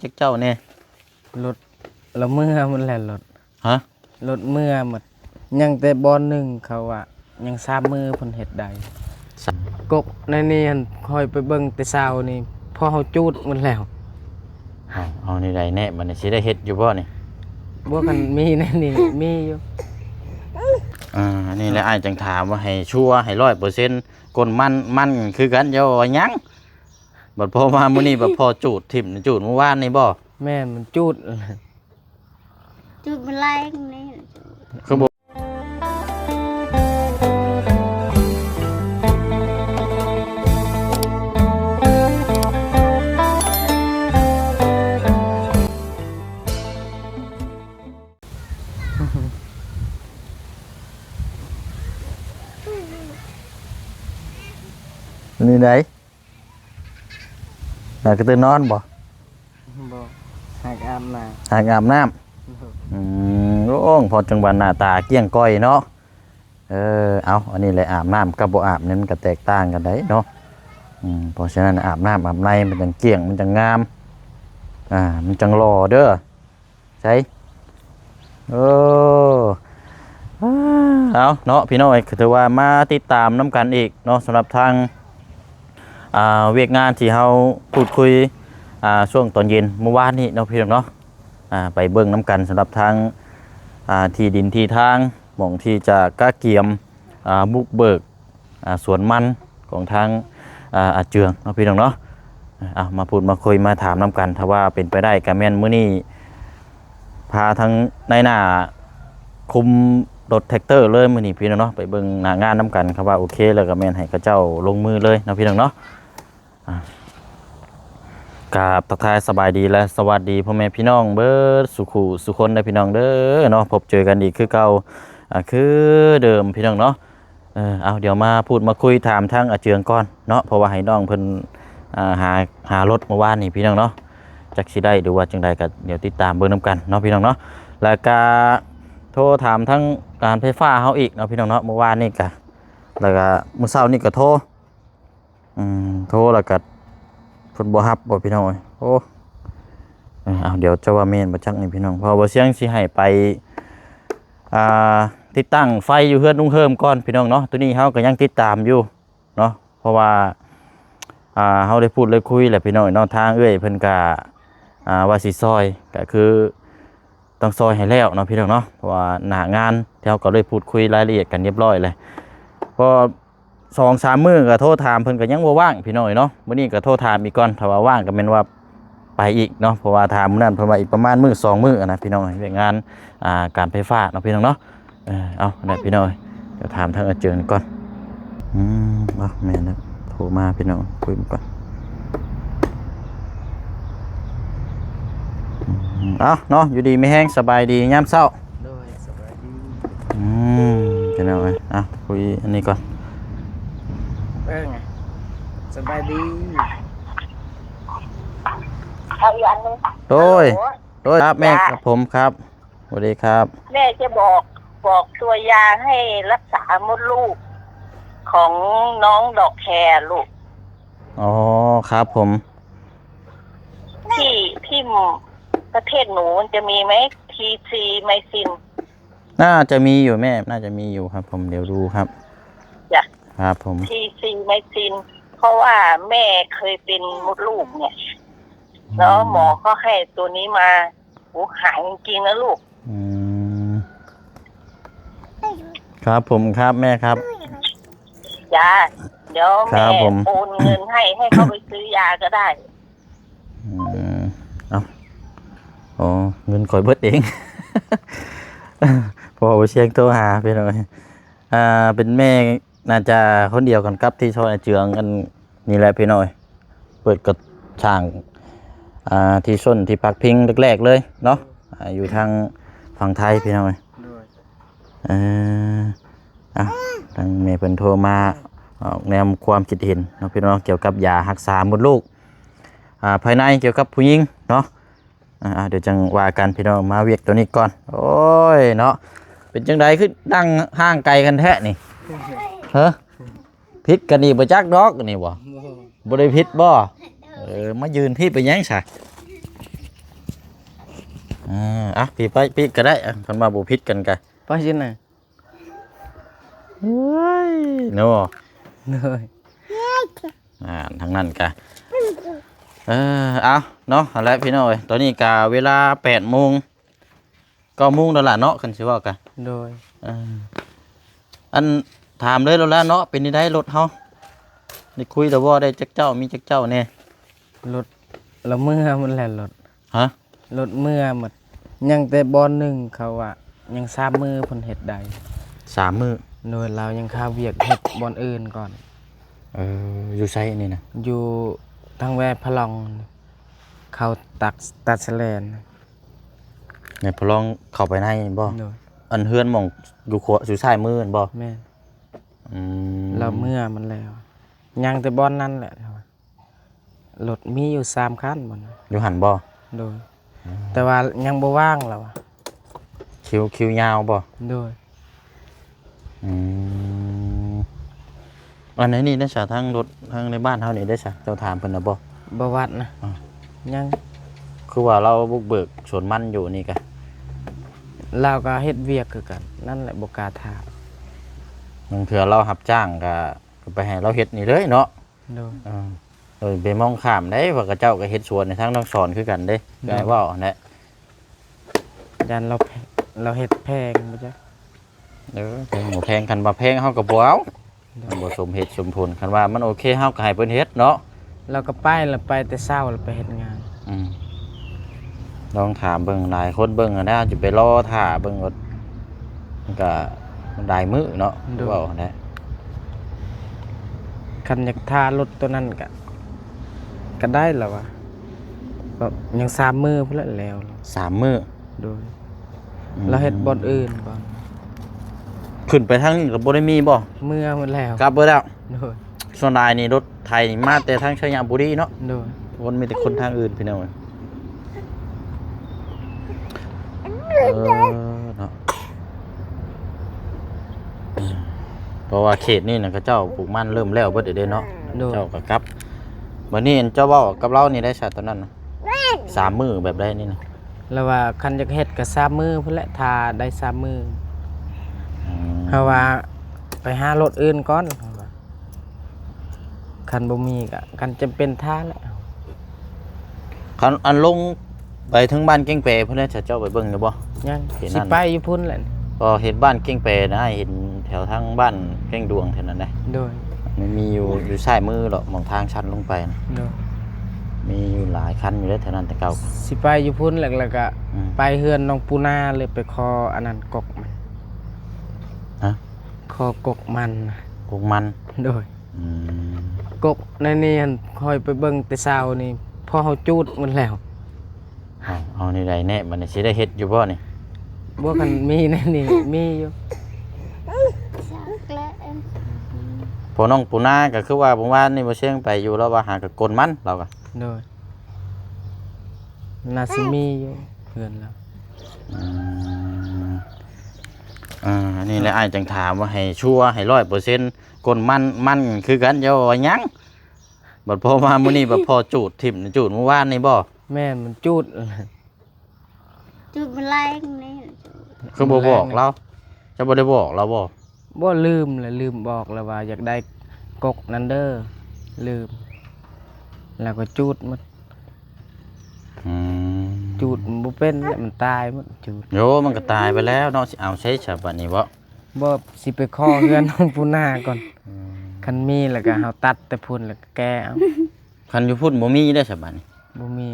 ຈັກເຈົ້າແດ່? ລົດລະເມືອໝົດແລ້ວ ລົດ ຮະ? ລົດເມືອໝົດ ຍັງແຕ່ບ່ອນໜຶ່ງ ເຂົາວ່າຍັງສາມມື້ເພິ່ນເຮັດໄດ້. ສະ ກົກໃນນີ້ຫັ້ນ ຂ້ອຍໄປເບິ່ງແຕ່ເຊົ້ານີ້ ພໍເຮົາຈູດໝົດແລ້ວ. ເອົາ ເອົາແນວໃດແນ່ ບັດນີ້ຊິໄດ້ເຮັດຢູ່ບໍ່ນີ້? ບໍ່ ຄັນມີໃນນີ້ມີຢູ່. ອ່າ ອັນນີ້ແຫຼະ ອ້າຍຈັ່ງຖາມວ່າໃຫ້ຊົວ ໃຫ້ຮ້ອຍເປີເຊັນ ກົ້ນມັນ ມັນຄືກັນ ຢ່າວ່າຫຍັງ. ບັດພໍມາມື້ນີ້ ບັດພໍຈູດຖິ້ມ ຈູດມື້ວານນີ້ບໍ່? ແມ່ນ ມັນຈູດ ຈູດມື້ແລງນີ້ ຄືບໍ່? ນີ້ໃດ? ອ່າ ກະຕື່ນນອນບໍ່? ບໍ່ ຫາກອາບນ້ຳ ຫາກອາບນ້ຳ. ໂດຍ ອືມ ໂອ້ ພໍຈັ່ງວ່າໜ້າຕາກ້ຽງກ້ອຍເນາະ. ເອີ ເອົາ ອັນນີ້ແຫຼະ ອາບນ້ຳກັບບໍ່ອາບນີ້ ມັນກະແຕກຕ່າງກັນໄດ໋ເນາະ. ອືມ ເພາະສະນັ້ນ ອາບນ້ຳອາບໃນ ມັນຈັ່ງກ້ຽງ ມັນຈັ່ງງາມ ອ່າ ມັນຈັ່ງຫຼໍ່ເດີ. ໃສ ເອີ ເອົາເນາະ ພີ່ນ້ອງເອີຍ ກະຖືວ່າມາຕິດຕາມນຳກັນອີກເນາະ ສຳລັບທາງ ອ່າ ວຽກງານທີ່ເຮົາພູດຄຸຍ ອ່າ ຊ່ວງຕອນເຢັນມື້ວານນີ້ເນາະ ພີ່ນ້ອງເນາະ. ອ່າ ໄປເບິ່ງນຳກັນ ສຳລັບທາງ ອ່າ ທີ່ດິນທີ່ທາງ ໝ່ອງທີ່ຈະກະກຽມ ອ່າ ບຸກເບີກ ອ່າ ສວນມັນຂອງທາງ ອ່າ ອາເຈືອງເນາະ ພີ່ນ້ອງເນາະ. ເອົາ ມາພູດມາຄຸຍມາຖາມນຳກັນ ຖ້າວ່າເປັນໄປໄດ້ກະແມ່ນມື້ນີ້ພາທາງນາຍໜ້າຄຸມລົດແທັກເຕີເລີຍມື້ນີ້ ພີ່ນ້ອງເນາະ ໄປເບິ່ງໜ້າງານນຳກັນ. ຄັນວ່າໂອເຄແລ້ວກະແມ່ນໃຫ້ເຂົາເຈົ້າລົງມືເລີຍເນາະ ພີ່ນ້ອງເນາະ. ອ່າ ກາບທັກທາຍສະບາຍດີ ແລະ ສະຫວັດດີພໍ່ແມ່ພີ່ນ້ອງເບິດສູ່ຄູ່ສູ່ຄົນເດີ ພີ່ນ້ອງເດີເນາະ. ພົບເຈີກັນອີກຄືເກົ່າ ອ່າ ຄືເດີມ ພີ່ນ້ອງເນາະ. ເອີ ເອົາ ດຽວມາພູດມາຄຸຍຖາມທາງອາເຈືອງກ່ອນເນາະ ເພາະວ່າໃຫ້ນ້ອງເພິ່ນ ອ່າ ຫາ ຫາລົດມື້ວານນີ້ ພີ່ນ້ອງເນາະ. ຈັກຊິໄດ້ຫຼືວ່າຈັ່ງໃດກະດຽວຕິດຕາມເບິ່ງນຳກັນເນາະ ພີ່ນ້ອງເນາະ. ແລ້ວກະໂທຖາມທາງການໄຟຟ້າເຮົາອີກເນາະ ພີ່ນ້ອງເນາະ. ມື້ວານນີ້ກະ ແລ້ວກະມື້ເຊົ້ານີ້ກະໂທ ອືມ ໂທແລ້ວກະເພິ່ນບໍ່ຮັບບໍ່ ພີ່ນ້ອງເອີຍ. ໂອ້ ເອີ ເອົາ ດຽວຈະວ່າແມ່ນບໍ່ຈັກນີ້ ພີ່ນ້ອງ ເພາະວ່າບ່າວຊຽງຊິໃຫ້ໄປ ອ່າ ຕິດຕັ້ງໄຟຢູ່ເຮືອນລຸງເຮີມກ່ອນ ພີ່ນ້ອງເນາະ. ໂຕນີ້ເຮົາກະຍັງຕິດຕາມຢູ່ເນາະ ເພາະວ່າ ອ່າ ເຮົາໄດ້ພູດໄດ້ຄຸຍແລ້ວ ພີ່ນ້ອງເນາະ. ທາງເອື້ອຍເພິ່ນກະ ອ່າ ວ່າຊິຊ່ອຍ ກະຄື ຕ້ອງຊ່ອຍໃຫ້ແລ້ວເນາະ ພີ່ນ້ອງເນາະ ເພາະວ່າໜ້າງານ ທີ່ເຮົາກະໄດ້ພູດຄຸຍລາຍລະອຽດກັນຮຽບຮ້ອຍແລ້ວ. ພໍສອງສາມມື້ກະໂທຖາມເພິ່ນກະຍັງບໍ່ວ່າງ ພີ່ນ້ອງເອີຍເນາະ. ມື້ນີ້ກະໂທຖາມອີກກ່ອນ ຖ້າວ່າວ່າງກະແມ່ນວ່າໄປອີກເນາະ ເພາະວ່າຖາມມື້ນັ້ນເພິ່ນວ່າອີກປະມານມື້ສອງມື້ຫັ້ນນະ ພີ່ນ້ອງເອີຍ ວຽກງານ ອ່າ ການໄຟຟ້າເນາະ ພີ່ນ້ອງເນາະ. ເອີ ເອົາ ໄດ້ພີ່ນ້ອງເອີຍ ດຽວຖາມທາງອາເຈີນກ່ອນ. ອືມ ເອົາ ແມ່ນແລ້ວ ໂທມາພີ່ນ້ອງ ຄຸຍນຳກັນ. ອືມ ເອົາເນາະ ຢູ່ດີມີແຮງ ສະບາຍດີຍາມເຊົ້າ. ໂດຍ ສະບາຍດີ ອືມ ພີ່ນ້ອງເອີຍ ເອົາ ຄຸຍອັນນີ້ກ່ອນ. ເອີ ສະບາຍດີ ເອົາອີກອັນໜຶ່ງ. ໂດຍ ໂດຍ ຄັບແມ່ ຄັບຜົມຄັບ. ສະຫວັດດີຄັບ ແມ່ຈະບອກ ບອກຕົວຢາໃຫ້ລັກສາມົດລູກຂອງນ້ອງດອກແຄລູກ. ອໍ ຄັບຜົມ. ທີ່ ທີ່ປະເທດໜູມັນຈະມີໄໝ ທີຊີໄມຊິນ? ໜ້າຈະມີຢູ່ແມ່ ໜ້າຈະມີຢູ່ຄັບຜົມ ດຽວດູຄັບ. ຈ້ະ ຄັບຜົມ ທີຊີໄມຊິນ ເພາະວ່າແມ່ເຄີຍເປັນມົດລູກເນຍ ອືມ ແລ້ວໝໍເຂົາໃຫ້ໂຕນີ້ມາ. ໂອ້ ຫາຍຈິງໆນະລູກ. ອືມ ຄັບຜົມຄັບແມ່ຄັບ. ຈ້າ ດຽວແມ່ໂອນເງິນໃຫ້ ໃຫ້ເຂົາໄປຊື້ຢາກະໄດ້. ອືມ ເອົ້າ ອໍ ເງິນຂ້ອຍເບິດເອງ ເພາະວ່າບໍ່ຊຽງໂທຫາ ພີ່ນ້ອງເອີຍ. ອ່າ ເປັນແມ່ ໜ້າຈະຄົນດຽວກັນກັບທີ່ຊ່ອຍອາເຈືອງ ອັນນີ້ແຫຼະພີ່ນ້ອງເອີຍ. ເປີດກະສ້າງ ອ່າ ທີ່ຊົນທີ່ພັກພິງແລກໆເລີຍເນາະ ອ່າ ຢູ່ທາງຝັ່ງໄທພີ່ນ້ອງເອີຍ. ໂດຍ ເອີ ອ່ະ ທາງແມ່ເພິ່ນໂທມາອອກແນວຄວາມຄິດເຫັນເນາະພີ່ນ້ອງ ກ່ຽວກັບຢາຮັກສາມົດລູກ ອ່າ ພາຍໃນ ກ່ຽວກັບຜູ້ຍິງເນາະ. ອ່າ ດຽວຈັ່ງວ່າກັນພີ່ນ້ອງ ມາວຽກໂຕນີ້ກ່ອນ. ໂອ້ຍເນາະ ເປັນຈັ່ງໃດຄືນັ່ງຫ່າງໄກກັນແທ້ນີ້? ຮະ ຜິດກັນອີກບໍ່ຈັກດອກນີ້ບໍ່? ບໍ່ໄດ້ຜິດບໍ່? ເອີ ມາຢືນພີ້ເປັນຫຍັງຊະ? ອ່າ ອ່ະ ປີໄປປີກກໍໄດ້ ອ່ະ ຄັນວ່າບໍ່ຜິດກັນກະ ໄປຊິນະ ເອີຍ ເນາະ ໂດຍ ອ່າ ທາງນັ້ນກະ ເອີ ເອົາເນາະ ຫັ້ນແຫຼະພີ່ນ້ອງເອີຍ ຕອນນີ້ກະເວລາແປດໂມງ ເກົ້າໂມງແລ້ວລະເນາະ ຄັນຊິເວົ້າກະ ໂດຍ ເອີ ອັນ ຖາມເລີຍໂລດລະເນາະ ເປັນຈັ່ງໃດລົດເຮົາ ໄດ້ຄຸຍແລ້ວບໍ່ ໄດ້ຈັກເຈົ້າ ມີຈັກເຈົ້າແດ່ ລົດລະເມືອໝົດແລ້ວ ລົດ ຮະ ລົດເມືອໝົດ ຍັງແຕ່ບ່ອນໜຶ່ງ ເຂົາວ່າຍັງສາມມື້ເພິ່ນເຮັດໄດ້ ສາມມື້ ໂດຍ ລາວຍັງຄາວຽກເຮັດບ່ອນອື່ນກ່ອນ ເອີ ຢູ່ໃສອັນນີ້ນະ ຢູ່ທາງແວພະລອງ ເຂົ້າຕັກ ຕັດສະແລນ ໃນພະລອງເຂົ້າໄປໃນແມ່ນບໍ່ ໂດຍ ອັນເຮືອນໝ່ອງຢູ່ຂວາ ຢູ່ຊ້າຍມືແມ່ນບໍ່ ແມ່ນ ອືມ ລາວເມືອມັນແລ້ວ ຍັງແຕ່ບ່ອນນັ້ນແຫຼະ ລົດມີຢູ່ສາມຄັນບ່ອນ ຢູ່ຫັ້ນບໍ່ ໂດຍ ອືມ ແຕ່ວ່າຍັງບໍ່ວ່າງລາວວ່າ ຄິວ ຄິວຍາວບໍ່ ໂດຍ ອືມ ອັນໃນນີ້ໄດ້ສະ ທາງລົດ ທາງໃນບ້ານເຮົານີ້ໄດ້ສະ ເຈົ້າຖາມເພິ່ນແລ້ວບໍ່ ບໍ່ວັດນະ ອ່າ ຍັງ ຄືວ່າລາວບຸກເບີກສວນມັນຢູ່ນີ້ກະ ລາວກໍເຮັດວຽກຄືກັນ ນັ້ນແຫຼະບໍ່ກ້າຖາມ ບາງເທື່ອລາວຮັບຈ້າງກະ ກໍໄປໃຫ້ລາວເຮັດນີ້ເລີຍເນາະ ໂດຍ ເອີ ໂດຍໄປມອງຂ້າມໄດ້ ວ່າເຂົາເຈົ້າກໍເຮັດສວນໃຫ້ທາງນ້ອງສອນຄືກັນເດ້ ໂດຍ ກໍໃຫ້ເວົ້າຫັ້ນແຫຼະ ຢ້ານລາວແພ ລາວເຮັດແພງບໍ່ຈັກ ເອີ ແພງບໍ່ແພງ ຄັນວ່າແພງເຮົາກໍບໍ່ເອົາ ໂດຍ ມັນບໍ່ສົມເຫດສົມຜົນ ຄັນວ່າມັນໂອເຄເຮົາກໍໃຫ້ເພິ່ນເຮັດເນາະ ລາວກໍໄປ ລາວໄປແຕ່ເຊົ້າ ລາວໄປເຮັດງານ ອືມ ລອງຖາມເບິ່ງ ຫຼາຍຄົນເບິ່ງຫັ້ນນະ ຈະໄປລໍຖ້າເບິ່ງ ມັນກະ ມັນຫຼາຍມື້ເນາະ ໂດຍ ເວົ້າຫັ້ນແຫຼະ ຄັນຢາກຖ້າລົດໂຕນັ້ນກະ ກະໄດ້ລະວ່າ ກໍຍັງສາມມື້ພຸ້ນແຫຼະແລ້ວ ສາມມື້ ໂດຍ ອືມ ລາວເຮັດບ່ອນອື່ນກ່ອນ ຂຶ້ນໄປທາງນີ້ກໍບໍ່ໄດ້ມີບໍ່ ເມືອໝົດແລ້ວ ກັບເບິດແລ້ວ ໂດຍ ສ່ວນຫຼາຍນີ້ລົດໄຖນີ້ມາແຕ່ທາງໄຊຍະບູລີເນາະ ໂດຍ ຄົນ ມີແຕ່ຄົນທາງອື່ນພີ່ນ້ອງເອີຍ ເອີ ເນາະ ເພາະວ່າເຂດນີ້ນະ ເຂົາເຈົ້າປູກມັນເລີ່ມແລ້ວເບິດເດ້ເນາະ ໂດຍ ເຈົ້າກໍກັບ ບັດນີ້ອັນເຈົ້າເວົ້າກັບລາວນີ້ໄດ້ຊະຕອນນັ້ນນະ ສາມມື້ແບບໃດນີ້ນະ ລາວວ່າຄັນຢາກເຮັດກໍສາມມື້ພຸ້ນແຫຼະ ຖ້າໄດ້ສາມມື້ ອືມ ເຮົາວ່າໄປຫາລົດອື່ນກ່ອນ ເຮົາວ່າ ຄັນບໍ່ມີກໍ ຄັນຈຳເປັນຖ້າແຫຼະ ຄັນອັນລົງໄປເຖິງບ້ານແກ້ງແປພຸ້ນແຫຼະ ເຈົ້າໄປເບິ່ງຢູ່ບໍ່? ຍັງ ເຂດນັ້ນ ຊິໄປຢູ່ພຸ້ນແຫຼະ ກໍເຮັດບ້ານແກ້ງແປນະ ເຫັນແຖວທາງບ້ານແກ້ງດວງແຖວນັ້ນເດ້ ໂດຍ ມັນມີຢູ່ ຢູ່ຊ້າຍມືເລາະ ໝ່ອງທາງຊັນລົງໄປນະ ໂດຍ ມີຢູ່ຫຼາຍຄັນຢູ່ເດ້ແຖວນັ້ນແຕ່ເກົ່າ ຊິໄປຢູ່ພຸ້ນແຫຼະ ແລ້ວກໍ ອືມ ໄປເຮືອນນ້ອງປູນາ ແລ້ວໄປຂໍອັນນັ້ນກົກມັນ ຮະ? ຂໍກົກມັນ ກົກມັນ ໂດຍ ອືມ ກົກໃນນີ້ຫັ້ນ ຂ້ອຍໄປເບິ່ງແຕ່ເຊົ້ານີ້ ພໍເຮົາຈູດໝົດແລ້ວ ເອົາ ເອົາແນວໃດແນ່ ບັດນີ້ຊິໄດ້ເຮັດຢູ່ບໍ່ນີ້? ບໍ່ ຄັນມີໃນນີ້ມີຢູ່ ພໍນ້ອງປູນາກໍຄືວ່າມື້ວານນີ້ບໍ່ຊຽງໄປຢູ່ ລາວວ່າຫາກະກົນມັນ ລາວກໍ ໂດຍ ໜ້າຊິມີຢູ່ເຮືອນລາວ ອືມ ອ່າ ອັນນີ້ແຫຼະ ອ້າຍຈັ່ງຖາມວ່າໃຫ້ຊົວ ໃຫ້ຮ້ອຍເປີເຊັນ ກົນມັນ ມັນຄືກັນ ຢ່າວ່າຫຍັງ ບັດພໍມາມື້ນີ້ບັດພໍຈູດຖິ້ມ ຈູດມື້ວານນີ້ບໍ່? ແມ່ນ ມັນຈູດ ຈູດມື້ແລງນີ້ ຄືບໍ່ບອກລາວ? ເຈົ້າບໍ່ໄດ້ບອກລາວບໍ່? ບໍ່ ລືມແຫຼະ ລືມບອກແລ້ວວ່າຢາກໄດ້ກົກນັ້ນເດີ ລືມ ແລ້ວກໍຈູດໝົດ ອືມ ຈູດມັນບໍ່ເປັນແຫຼະ ມັນຕາຍໝົດ ຈູດ ໂຍ ມັນກໍຕາຍໄປແລ້ວເນາະ ຊິເອົາໃສຊະບັດນີ້ເບາະ? ບໍ່ ຊິໄປຂໍເຮືອນນ້ອງປູນາກ່ອນ ອືມ ຄັນມີແລ້ວກໍເຮົາຕັດແຕ່ພຸ້ນ ແລ້ວກໍແກ່ເອົາ ຄັນຢູ່ພຸ້ນບໍ່ມີເດ້ຊະບັດນີ້ ບໍ່ມີ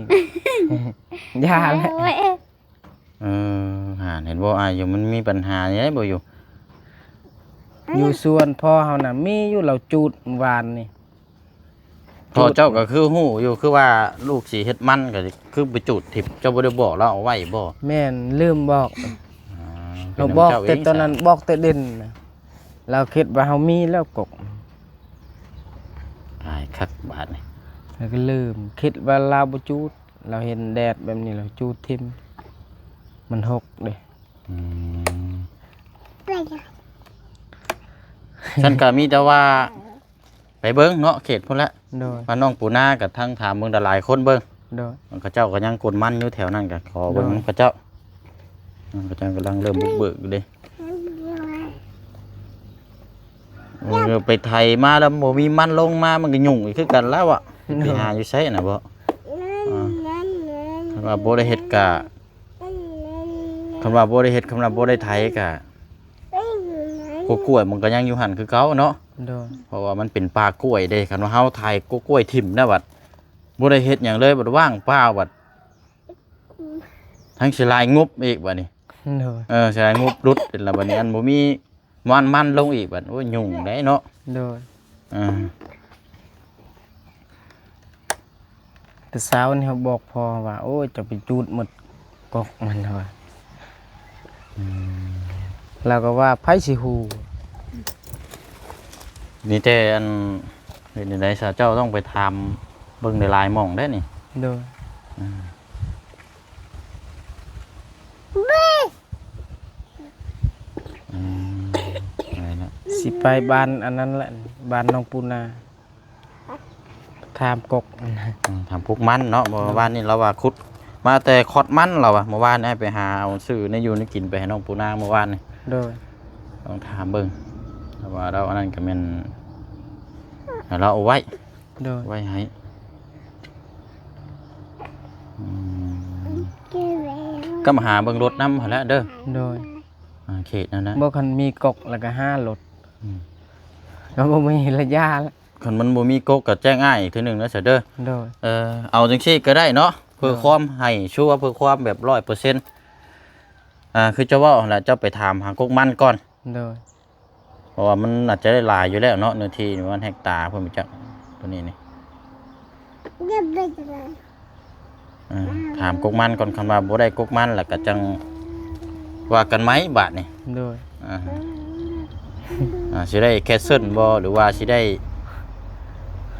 ຢ່າແຫຼະ ເອີ ຫາ ເຫັນບໍ່ ອາຍຸມັນມີປັນຫາໃຫຍ່ບໍ່ຢູ່ ຢູ່ສວນພໍ່ເຮົານະ ມີຢູ່ ລາວຈູດມື້ວານນີ້ ພໍ່ເຈົ້າກໍຄືຮູ້ຢູ່ ຄືວ່າລູກຊິເຮັດມັນ ກໍຄືໄປຈູດຖິ້ມ ເຈົ້າບໍ່ໄດ້ບອກລາວເອົາໄວ້ບໍ່? ແມ່ນ ລືມບອກ ອາ ເຮົາບອກແຕ່ຕອນນັ້ນ ບອກແຕ່ເດັ່ນນະ ລາວຄິດວ່າເຮົາມີແລ້ວກົກ ອາຍຄັກບາດນີ້ ແລ້ວກໍລືມ ຄິດວ່າລາວບໍ່ຈູດ ລາວເຫັນແດດແບບນີ້ລາວຈູດຖິ້ມ ມັນຫົກເດ້ ອືມ ຊັ້ນກໍມີແຕ່ວ່າໄປເບິ່ງເນາະ ເຂດພຸ້ນແຫຼະ ໂດຍ ວ່ານ້ອງປູນາກໍທັງຖາມເບິ່ງ ຫຼາຍໆຄົນເບິ່ງ ໂດຍ ເຂົາເຈົ້າກໍຍັງກົນມັນຢູ່ແຖວນັ້ນ ກໍຂໍເບິ່ງ ໂດຍ ນຳເຂົາເຈົ້າ ອືມ ເຂົາເຈົ້າກຳລັງເລີ່ມບຸກເບີກຢູ່ເດ້. ເອີ ໄປໄຖມາແລ້ວບໍ່ມີມັນລົງມາ ມັນກໍຫຍຸ້ງອີກຄືກັນແລ້ວອະ. ໄປຫາຢູ່ໃສນະບໍ່? ອ່າ ຄັນວ່າບໍ່ໄດ້ເຮັດກະ ຄັນວ່າບໍ່ໄດ້ເຮັດ ຄັນວ່າບໍ່ໄດ້ໄຖກະ ກົກກ້ວຍມັນກໍຍັງຢູ່ຫັ້ນຄືເກົ່າເນາະ. ໂດຍ ເພາະວ່າມັນເປັນປ່າກ້ວຍເດ້. ຄັນວ່າເຮົາໄຖກົກກ້ວຍຖິ້ມນະ ບັດບໍ່ໄດ້ເຮັດຫຍັງເລີຍ ບັດວ່າງເປົ່າ ບັດທັງຊິຫຼາຍງົບອີກບັດນີ້. ໂດຍ ເອີ ຊິຫຼາຍງົບຫຼຸດແລ້ວບັດນີ້ ອັນບໍ່ມີ ມັນ ມັນລົງອີກບັດ ໂອ້ຍ ຫຍຸ້ງໄດ໋ເນາະ. ໂດຍ ອ່າ ແຕ່ເຊົ້ານີ້ເຮົາບອກພໍ່ວ່າ ໂອ້ຍ ເຈົ້າໄປຈູດໝົດກົກມັນວ່າ. ອືມ ລາວກໍວ່າ ໃຜຊິຮູ້? ມີແຕ່ອັນ ເຮັດແນວໃດຊະ ເຈົ້າຕ້ອງໄປຖາມເບິ່ງຫຼາຍໆໝ່ອງເດ້ນີ້. ໂດຍ ອ່າ ອືມ ໄປລະ ຊິໄປບ້ານອັນນັ້ນແຫຼະ ບ້ານໜອງປູນາ ຖາມກົກ. ອືມ ຖາມກົກມັນເນາະ. ເມື່ອວານນີ້ລາວວ່າຂຸດມາແຕ່ຄອດມັນ ລາວວ່າ ເມື່ອວານນີ້ໄປຫາເອົາຊື້ແນວຢູ່ແນວກິນໄປໃຫ້ນ້ອງປູນາເມື່ອວານນີ້. ໂດຍ ຕ້ອງຖາມເບິ່ງ ແຕ່ວ່າລາວອັນນັ້ນກໍແມ່ນໃຫ້ລາວເອົາໄວ້. ໂດຍ ໄວ້ໃຫ້ ອືມ ກໍມາຫາເບິ່ງລົດນຳຫັ້ນແຫຼະເດີ. ໂດຍ ອ່າ ເຂດນັ້ນນະ ບໍ່ ຄັນມີກົກແລ້ວກໍຫາລົດ. ອືມ ກໍບໍ່ມີລະຍະລະ ຄັນມັນບໍ່ມີກົກກໍແຈ້ງອ້າຍອີກເທື່ອໜຶ່ງເດີຊະເດີ. ໂດຍ ເອີ ເອົາຈັ່ງຊີ້ກໍໄດ້ເນາະ ເພື່ອ ໂດຍ ຄວາມໃຫ້ຊັວ ເພື່ອຄວາມແບບຮ້ອຍເປີເຊັນ. ອ່າ ຄືເຈົ້າເວົ້າຫັ້ນລະ ເຈົ້າໄປຖາມຫາກົກມັນກ່ອນ. ໂດຍ ເພາະວ່າມັນອາດຈະໄດ້ຫຼາຍຢູ່ແລ້ວເນາະ ເນື້ອທີ່ປະມານເຮັກຕາພຸ້ນ ໄປຈັກຕົວນີ້ນີ້. ເອີ ຖາມກົກມັນກ່ອນ ຄັນວ່າບໍ່ໄດ້ກົກມັນແລ້ວກໍຈັ່ງວ່າກັນໃໝ່ບາດນີ້. ໂດຍ ອ່າ ອ່າ ຊິໄດ້ແຄນເຊິນບໍ່ ຫຼືວ່າຊິໄດ້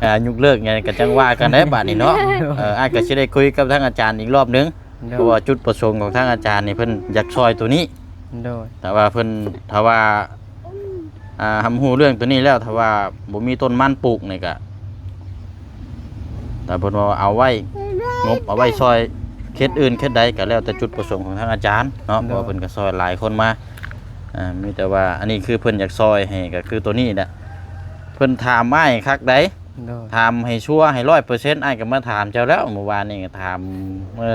ອ່າ ຍົກເລີກຫຍັງກໍຈັ່ງວ່າກັນໄດ້ບາດນີ້ເນາະ. ໂດຍ ເອີ ອ້າຍກໍຊິໄດ້ຄຸຍກັບທາງອາຈານອີກລອບໜຶ່ງ. ໂດຍ ເພາະວ່າຈຸດປະສົງຂອງທາງອາຈານນີ້ ເພິ່ນຢາກຊ່ອຍຕົວນີ້. ໂດຍ ແຕ່ວ່າເພິ່ນ ຖ້າວ່າ ອ່າ ຮັບຮູ້ເລື່ອງຕົວນີ້ແລ້ວ ຖ້າວ່າບໍ່ມີຕົ້ນມັນປູກນີ້ກະ ຖ້າເພິ່ນວ່າເອົາໄວ້ ງົບເອົາໄວ້ຊ່ອຍເຂດອື່ນເຂດໃດ ກະແລ້ວແຕ່ຈຸດປະສົງຂອງທາງອາຈານເນາະ. ໂດຍ ເພາະວ່າເພິ່ນກະຊ່ອຍຫຼາຍຄົນມາ. ອ່າ ມີແຕ່ວ່າອັນນີ້ຄືເພິ່ນຢາກຊ່ອຍໃຫ້ ກະຄືຕົວນີ້ແຫຼະ ເພິ່ນຖາມອ້າຍຄັກໃດ໋. ໂດຍ ຖາມໃຫ້ຊັວໃຫ້ຮ້ອຍເປີເຊັນ ອ້າຍກໍມາຖາມເຈົ້າແລ້ວ. ມື້ວານນີ້ກໍຖາມ ເອີ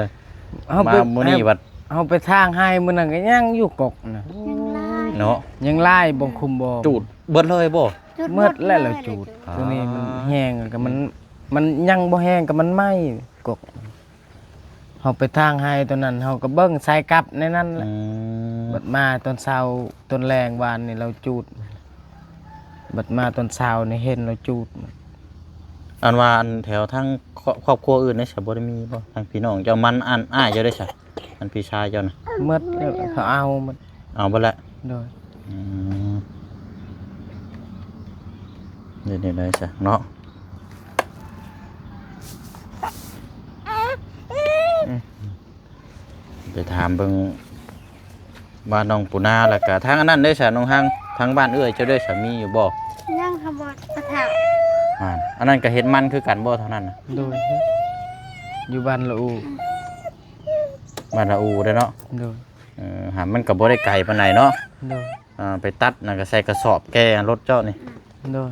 ເຮົາໄປ ມາມື້ນີ້ບັດ ເຮົາໄປທາງໄຮ່ມື້ນັ້ນກໍຍັງຢູ່ກົກນະ ຍັງຫຼາຍເນາະ ຍັງຫຼາຍ ບໍ່ຄຸມບໍ່ ຈູດເບິດເລີຍບໍ່? ຈູດເບິດແລ້ວ ແລ້ວຈູດ ອ່າ ຕົວນີ້ມັນແຫ້ງກໍມັນ ມັນຍັງບໍ່ແຫ້ງກໍມັນໄໝ້ກົກ. ເຮົາໄປທາງໄຮ່ຕົວນັ້ນ ເຮົາກໍເບິ່ງໃສ່ກັບໃນນັ້ນແຫຼະ. ອືມ ບັດມາຕອນເຊົ້າ ຕອນແລງວານນີ້ລາວຈູດ ບັດມາຕອນເຊົ້ານີ້ເຫັນລາວຈູດ. ອັນວ່າ ອັນແຖວທາງຄອບ ຄອບຄົວອື່ນເດ ບໍ່ໄດ້ມີບໍ່? ທາງພີ່ນ້ອງເຈົ້າ ມັນ ອັນອ້າຍເຈົ້າເດຊະ ອັນພີ່ຊາຍເຈົ້ານະ? ໝົດແລ້ວ ເຂົາເອົາໝົດ ເອົາເບິດແລ້ວ. ໂດຍ ອືມ ເຮັດແນວໃດຊະເນາະ? ໄປຖາມເບິ່ງບ້ານນ້ອງປູນາ ແລ້ວກະທາງອັນນັ້ນເດ້ຊະ ນ້ອງຮັງ ທາງບ້ານເອື້ອຍເຈົ້າເດ້ຊະ ມີຢູ່ບໍ່? ຍັງ ເຂົາບໍ່ໄປຖາມ. ອັນນັ້ນກໍເຮັດມັນຄືກັນບໍ່ ທາງນັ້ນນະ? ໂດຍ ຢູ່ບ້ານລະອູ ບ້ານລະອູເດ້ເນາະ. ໂດຍ ເອີ ຫາ ມັນກໍບໍ່ໄດ້ໄກປານໃດເນາະ. ໂດຍ ອ່າ ໄປຕັດນະ ກໍໃສ່ກະສອບແກ່ລົດເຈົ້ານີ້. ໂດຍ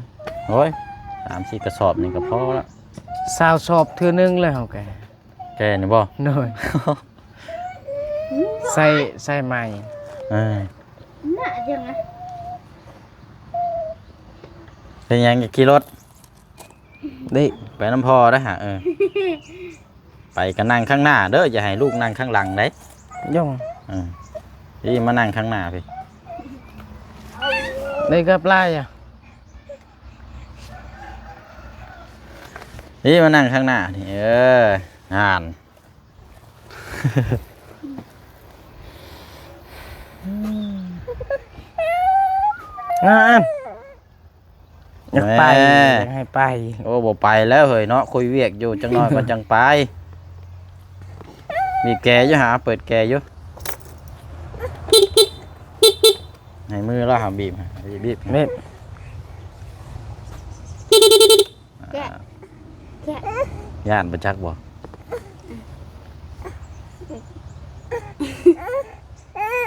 ໂອ້ຍ ສາມສີ່ກະສອບນີ້ກໍພໍລະ ຊາວສອບເທື່ອໜຶ່ງແລ້ວ ເຮົາແກ່ ແກ່ນີ້ບໍ່? ໂດຍ ໃສ່ ໃສ່ໃໝ່. ເອີ ເປັນຫຍັງ ຂີ່ລົດ? ນີ້ ໄປນຳພໍ່ໄດ້ຫາ. ເອີ ໄປກໍນັ່ງຂ້າງໜ້າເດີ ຢ່າໃຫ້ລູກນັ່ງຂ້າງຫຼັງໄດ໋. ຍົງ ເອີ ນີ້ມານັ່ງຂ້າງໜ້າພີ້. ນີ້ກັບຫຼາຍອະ ນີ້ມານັ່ງຂ້າງໜ້ານີ້. ເອີ ຫັ້ນ ງານ ຢາກໄປ ແມ່ ຢາກໃຫ້ໄປ. ໂອ້ ບໍ່ໄປແລ້ວເຮີ້ຍເນາະ ຄຸຍວຽກຢູ່ ຈັກໜ້ອຍກໍຈັ່ງໄປ. ບີບແກຢູ່ຫາ ເປີດແກຢູ່ ໃຫ້ມືລາວຫາບີບ ບີບ ບີບ ແກະ ອ່າ ແກະ ຢ້ານບໍ່ຈັກບໍ່? ອືມ.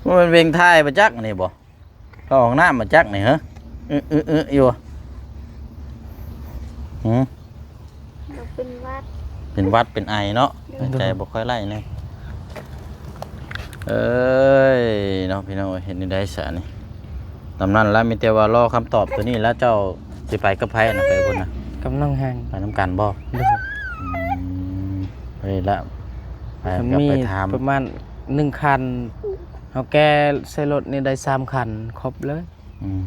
ມັນເປັນເວງຖ່າຍມາຈັກນີ້ບໍ່? ເຂົ້າຫ້ອງນ້ຳມາຈັກນີ້ເຮີ? ອຶໆໆ ຢູ່. ຫື? ເປັນຫວັດ ເປັນຫວັດເປັນໄອເນາະ. ໂດຍ ຫາຍໃຈບໍ່ຄ່ອຍໄຫຼແດ່. ເອີຍ ເນາະ ພີ່ນ້ອງເອີຍ ເຮັດແນວໃດຊະນີ້? ຕາມນັ້ນລະ ມີແຕ່ວ່າລໍຄຳຕອບໂຕນີ້ລະ. ເຈົ້າຊິໄປກັບໃຜນະ? ໄປພຸ້ນນະ ກັບນ້ອງແຮງ. ໄປນຳກັນບໍ່? ໂດຍ. ອືມ ໄປລະ ໄປ ກໍໄປຖາມ ປະມານໜຶ່ງຄັນ ເຮົາແກ່ໃສ່ລົດນີ້ໄດ້ສາມຄັນ ຄົບເລີຍ. ອືມ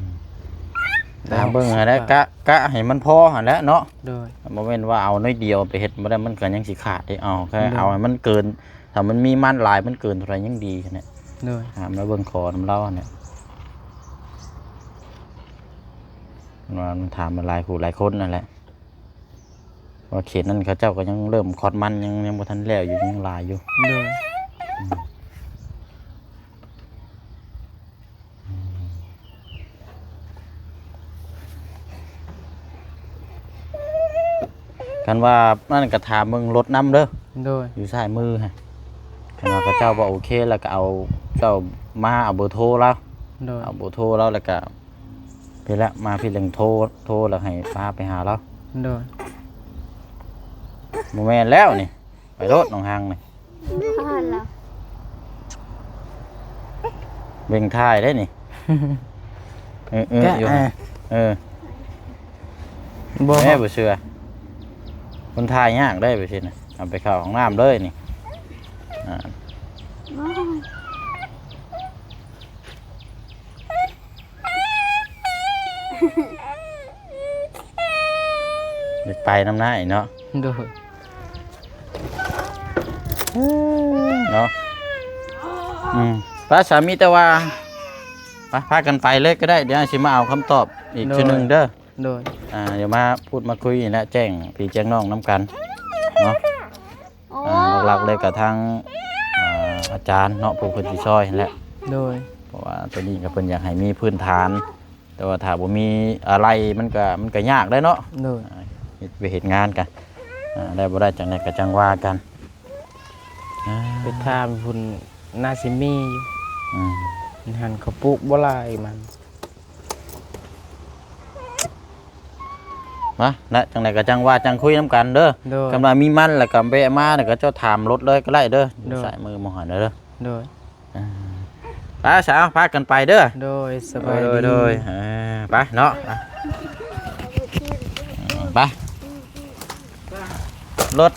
ຖາມເບິ່ງຫັ້ນແຫຼະ ກະ ກະໃຫ້ມັນພໍຫັ້ນແຫຼະເນາະ. ໂດຍ. ບໍ່ແມ່ນວ່າເອົາໜ້ອຍດຽວໄປເຮັດບໍ່ໄດ້ ມັນກໍຍັງຊິຂາດເດ້. ເອົາ ແຄ່ເອົາໃຫ້ມັນເກີນ ຖ້າມັນມີມັນຫຼາຍ ມັນເກີນເທົ່າໃດຍັງດີຫັ້ນແຫຼະ. ໂດຍ. ຖາມແລ້ວເບິ່ງຂໍນຳລາວຫັ້ນແຫຼະ ວ່າມັນຖາມມາຫຼາຍຜູ້ຫຼາຍຄົນນັ້ນແຫຼະ ວ່າເຂດນັ້ນເຂົາເຈົ້າກໍຍັງເລີ່ມຄອດມັນ ຍັງ ຍັງບໍ່ທັນແລ້ວຢູ່ ຍັງຫຼາຍຢູ່. ໂດຍ. ອືມ ຄັນວ່ານັ້ນກໍຖາມເບິ່ງລົດນຳເດີ. ໂດຍ. ຢູ່ຊ້າຍມືຫັ້ນ ຄັນວ່າເຂົາເຈົ້າບໍ່ໂອເຄ ແລ້ວກໍເອົາເຈົ້າມາ ເອົາເບີໂທລາວ. ໂດຍ. ເອົາເບີໂທລາວ ແລ້ວກໍ ພີ້ແຫຼະ ມາພີ້ ແລ້ວໂທ ໂທແລ້ວໃຫ້ພາໄປຫາລາວ. ໂດຍ. ບໍ່ແມ່ນແລ້ວນີ້ ໄປໂລດໜອງຮັງນີ້ ບໍ່ຮອດແລ້ວ ເວງຖ່າຍໄດ໋ນີ້. ເອີໆ ຢູ່ ເອີ ບໍ່ ແມ່ບໍ່ເຊື່ອ ມັນຖ່າຍຍາກໄດ໋ ແບບຊີ້ນະ. ເອົາໄປເຂົ້າຫ້ອງນ້ຳເລີຍນີ້. ອ່າ ຢາກໄປນຳນາຍເນາະ. ໂດຍ. ເນາະ ອືມ ໄປສາ ມີແຕ່ວ່າ ໄປ ພາກັນໄປເລີຍກໍໄດ້ ດຽວຊິມາເອົາຄຳຕອບອີກເທື່ອໜຶ່ງເດີ. ໂດຍ. ອ່າ ດຽວມາພູດມາຄຸຍນີ້ແຫຼະ ແຈ້ງພີ່ແຈ້ງນ້ອງນຳກັນເນາະ. ໂອ້ ອ່າ ຫຼັກໆເລີຍກໍທາງ ອ່າ ອາຈານເນາະ ຜູ້ເພິ່ນຊິຊ່ອຍຫັ້ນແຫຼະ. ໂດຍ. ເພາະວ່າໂຕນີ້ກໍເພິ່ນຢາກໃຫ້ມີພື້ນຖານ ແຕ່ວ່າຖ້າບໍ່ມີອາໄຫຼ່ມັນກໍ ມັນກໍຍາກໄດ໋ເນາະ. ໂດຍ. ອ່າ ເຮັດວຽກເຮັດງານກໍ ອ່າ ໄດ້ບໍ່ໄດ້ຈັ່ງໃດກໍຈັ່ງວ່າກັນ. ອ່າ ໄປຖາມພຸ້ນ ໜ້າຊິມີຢູ່. ອືມ ມັນຫັ້ນເຂົາປູກບໍ່ຫຼາຍມັນ. ມາ ແລະ ຈັ່ງໃດກໍຈັ່ງວ່າຈັ່ງຄຸຍນຳກັນເດີ. ໂດຍ. ຄັນວ່າມີມັນແລ້ວກໍແວະມາ ແລ້ວກໍເຈົ້າຖາມລົດເລີຍກໍໄດ້ເດີ. ໂດຍ. ຢູ່ຊ້າຍມືໝ່ອງຫັ້ນເດີ. ໂດຍ. ອ່າ ໄປສາວ ພາກັນໄປເດີ. ໂດຍ. ສະບາຍດີ. ໂດຍ ໂດຍ. ເອີ ໄປເນາະ ໄປ ລົດ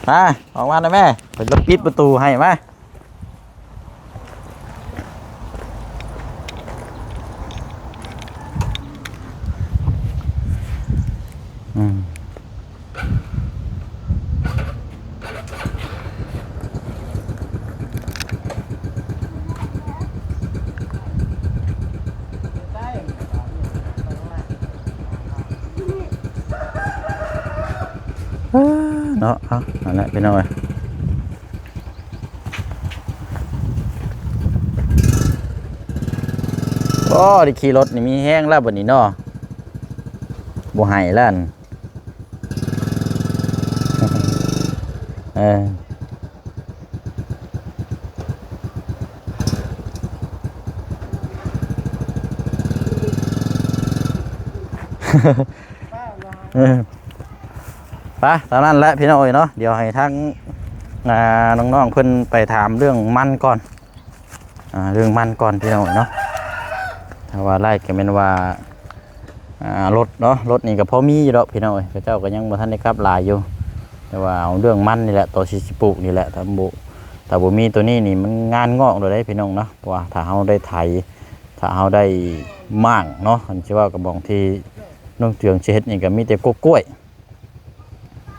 ມາ ອອກມານະແມ່ ຂ້ອຍຊິປິດປະຕູໃຫ້. ມາ ອືມ ເນາະ ເອົາ ນັ້ນແຫຼະພີ່ນ້ອງເອີຍ. ໂອ້ ໄດ້ຂີ່ລົດນີ້ມີແຮງແລ້ວບັດນີ້ເນາະ ບໍ່ໃຫ້ແລ້ວ ເອີ. ເອີ ໄປ ຕາມນັ້ນແຫຼະພີ່ນ້ອງເອີຍເນາະ. ດຽວໃຫ້ທາງ ອ່າ ນ້ອງໆເພິ່ນໄປຖາມເລື່ອງມັນກ່ອນ ອ່າ ເລື່ອງມັນກ່ອນພີ່ນ້ອງເອີຍເນາະ. ຖ້າວ່າໄລ່ກໍແມ່ນວ່າ ອ່າ ລົດເນາະ ລົດນີ້ກໍພໍມີຢູ່ດອກພີ່ນ້ອງເອີຍ ເຂົາເຈົ້າກໍຍັງບໍ່ທັນໄດ້ກັບຫຼາຍຢູ່ ແຕ່ວ່າເອົາເລື່ອງມັນນີ້ແຫຼະ ຕໍ່ຊິ ຊິປູກນີ້ແຫຼະ ຖ້າບໍ່ ຖ້າບໍ່ມີໂຕນີ້ນີ້ມັນງານງອກໂລດເດ້ພີ່ນ້ອງເນາະ. ເພາະວ່າຖ້າເຮົາໄດ້ໄຖ ຖ້າເຮົາໄດ້ມ້າງເນາະ ຄັນຊິເວົ້າກັບໝ່ອງທີ່ນ້ອງເຈືອງຊິເຮັດນີ້ກໍມີແຕ່ກົກກ້ວຍ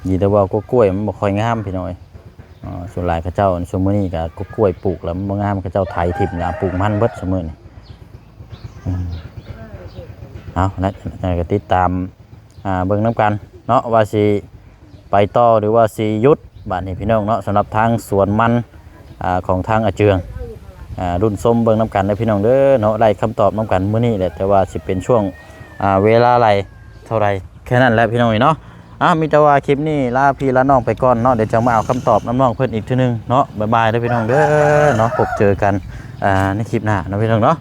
ດີແຕ່ວ່າກົກກ້ວຍມັນບໍ່ຄ່ອຍງາມພີ່ນ້ອງເອີຍ. ອ່າ ສ່ວນຫຼາຍເຂົາເຈົ້າ ຊຸມມື້ນີ້ກໍກົກກ້ວຍປູກແລ້ວມັນບໍ່ງາມ ເຂົາເຈົ້າໄຖຖິ້ມແລ້ວ ປູກມັນເບິດຊຸມມື້ນີ້. ອືມ ເອົາ ແລ້ວ ແລ້ວກໍຕິດຕາມ ອ່າ ເບິ່ງນຳກັນເນາະ ວ່າຊິໄປຕໍ່ ຫຼືວ່າຊິຢຸດບາດນີ້ພີ່ນ້ອງເນາະ. ສຳລັບທາງສວນມັນ ອ່າ ຂອງທາງອາເຈືອງ ອ່າ ລຸ້ນຊົມເບິ່ງນຳກັນເດີພີ່ນ້ອງເດີເນາະ. ໄດ້ຄຳຕອບນຳກັນມື້ນີ້ແຫຼະ ແຕ່ວ່າຊິເປັນຊ່ວງ ອ່າ ເວລາໃດເທົ່າໃດ ແຄ່ນັ້ນແຫຼະພີ່ນ້ອງເອີຍເນາະ. ອ່າ ມີແຕ່ວ່າຄລິບນີ້ລາພີ່ລານ້ອງໄປກ່ອນເນາະ ດຽວຈະມາເອົາຄຳຕອບນຳນ້ອງເພິ່ນອີກເທື່ອໜຶ່ງເນາະ. ບາຍບາຍເດີພີ່ນ້ອງເດີເນາະ ພົບເຈີກັນ ອ່າ ໃນຄລິບໜ້າເນາະພີ່ນ້ອງເນາະ.